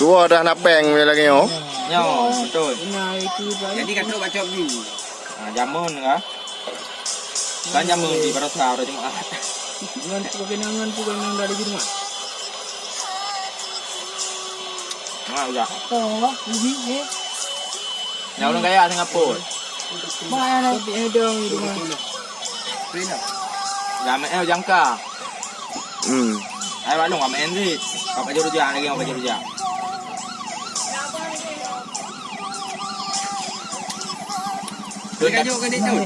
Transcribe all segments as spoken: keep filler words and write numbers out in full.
Dua dah na péng lagèe nyoe. Nyoe, beutôi. Jadi ka trok baca Minggu. Ha, jameun ka. Kan jameun di baroesa uroe Jumaat. Ngon tu kena ngon tu kena dari Jumaat. Mak udah. Oh, ini eh. Nyang ureueng kaya Singapura. Mana? Tapi ada di rumah. Ramai eh jangka. Hmm. Hai balong ramai eh. Kau pakai rujak lagi kau pakai rujak. Dia kajuk ke dia tu?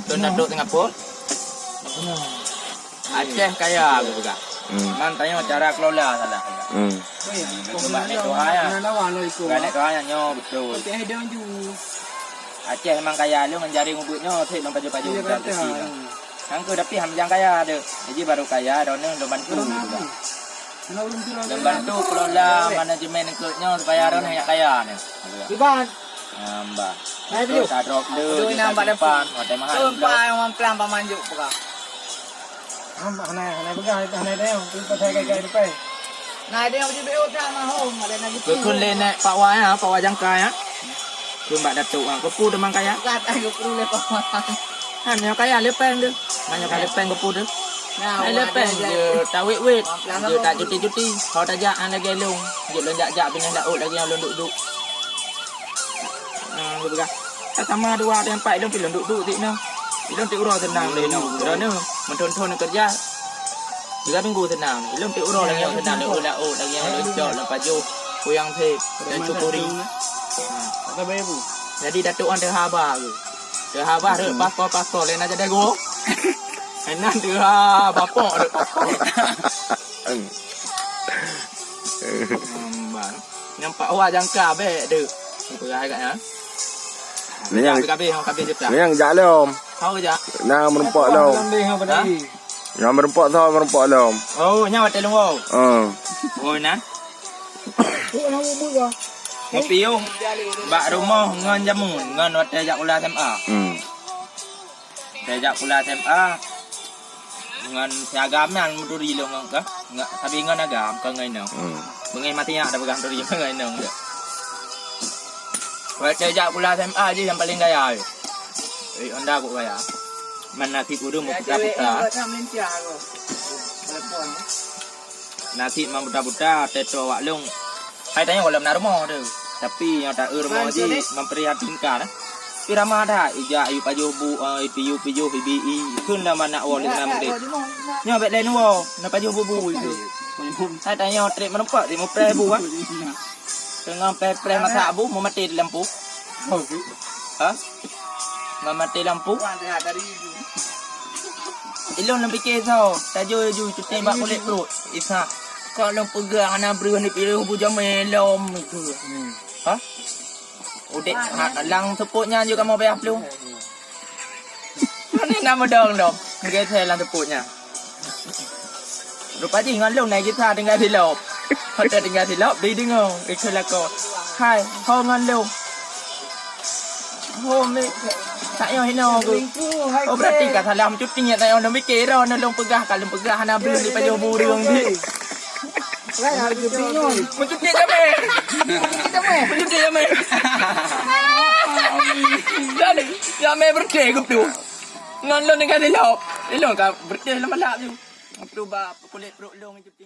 Tuan Datuk Singapura. Aceh kaya, aku peugah. Hmm. Man tanya cara kelola salah. Hmm. Cuma nek tuha ya. Bukan nek tuha ya nyoe betul. Aceh memang kaya lu ngon jaring ubit nyoe, sik lom paju-paju. Iya, udah kata. Besi. Nangku tapi ham jang kaya ada. Jadi baru kaya, dah ni lom bantu. Lom bantu kelola manajemen ikut nyoe supaya dah ni kaya ni. Iban. Nambah. Hai, Bro. Kita drop dulu, aduh, kita nampak dah simpan. Hotel mahal. Sumpah, memang pelan paman juk pegang. Hana, hana peugah, hana dayang, tu pasal gai-gai depan. Nah, ada yang baju B O sama home, ada yang gitu. Beukun lé nèk Pak Wai, ha, Pak Wai jangka, ya. Keu bak Datuk, ha, keupeue teuma kaya? Kata keupeue lé Pak Wai. Ha, nyoe kaya lé péng tu. Nyoe ka lé péng keupeue tu. Nah, hai lé péng, je tak wit-wit, je tak cuti-cuti. Kau tak jak, ha, lagèe lôn. Je lôn jak-jak binéh laôt lagèe nyang lôn duek-duek. Ah, geupeugah, "Ka sama dua ada empat ilôn pilon duk-duk tik nyoe. Ilôn tik uroe seunang lé nyoe. Droeneuh meuthon-thon keureuja." Tiga minggu seunang. Ilôn tik uroe lagèe nyoe seunang lé ulah oh lagèe nyoe lôn cok lôn pajoh kuyang thép dan syukuri. Jadi Datuk Wan teuhaba ke? Teuhaba rek paspor-paspor lain aja dego. Enak teuhaba pok rek paspor. Nampak awak jangka bèk deuh. Peugah agaknya. Ni nyang, kabeh, kabeh, kabeh je peugah. Ni nyang jak lom. Kau jak. Nah, meureumpok lom. Hah? Nyang meureumpok tho, meureumpok lom. Oh, nyan watèe lôn woe. Hmm. Oh, nah. Ngopi yong bak rumoh ngon jameun, ngon watèe jak kuliah S M A. Hmm. Watèe jak kuliah S M A. Ngon si agam nyan meuturi lôn ngon kah? Ngon, sabe ngon agam, kon ngon inong. Hmm. Beungèh mati nyak dah peugah meuturi ngon inong dah. Watèe jak kuliah S M A jih nyang paleng gaya. Eh, Honda kok gaya. Man nasib ureueng meuputa-puta. Nasib man buta-buta, teto awak lôn. Hai tanyoe gohlom na rumoh tu. Tapi nyang ta-eu rumoh jih memprihatinkan. Pi ramah that, ijak ayu pajoh bu, ah, ipiyu-pijoh, ibi-i, kheun lam anak woe lima menit. Nyoe bèk lén woe, na pajoh bu-bu itu. Hai tanyoe trép meureumpok, trép mupreh bu, ah. Teungoh preh-preh masak bu, meumaté lampu. Ha? Meumaté lampu. Ilôn lôn pike soe, tajôi ju cuti bak kulét pruet. Isa, kok lôn peugah hana breueh ni piôh bu jamé lom itu. Ha? Udép ha, lam seupôt nyan ju kamoe payah plueng. Ni na meudong-dong. Geusé lam seupôt nyan. Rupa jih ngon lôn na gisa tinggai silop. Hotel tinggai silop, di deungoe. Ikeu lakoe. Hai, ho ngon lôn. Ho, mi. Tak nyoe hino ku. Oh, berarti ka salah meucuti, tak nyoe lôn pike dah, lôn peugah, ka lôn peugah hana bri di pajoh burung di. Meucuti jamé. Meucuti jamé. Dan jamé berteh ku tu. Ngon lôn tinggai silop. Ilôn ka berteh lôn balak tu. Aku ba kulét pruet lôn cuti.